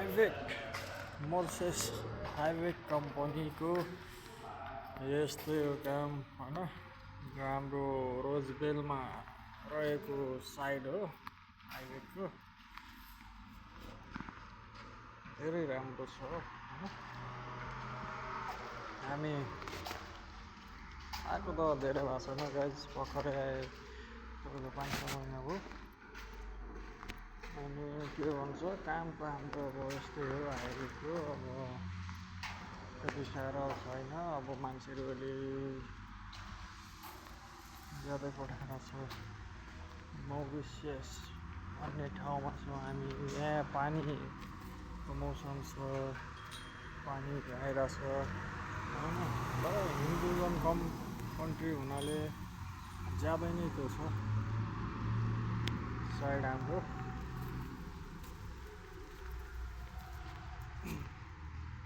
हाइवेक मर्सेस हाइवेक कम्पनीको यस्तो काम होइन, हाम्रो रोजबेलमा रहेको साइड हो हाइवेकको। धेरै राम्रो छ होइन। हामी आएको त धेरै भएको छैन गाइज, भर्खरै आए तपाईँको 5-6 महिना भयो। अनि के भन्छ कामको हाम्रो अब यस्तै हो हाइवेको। अब त्यति साह्रो छैन, अब मान्छेहरू अहिले ज्यादै पठाएको छ। मौरिसियस अन्य ठाउँमा छौँ हामी। यहाँ पानीको मौसम छ, पानी आइरहेछ होइन। तर हिन्दुजन कम कन्ट्री हुनाले ज्यादै नै त्यो छ साइड हाम्रो।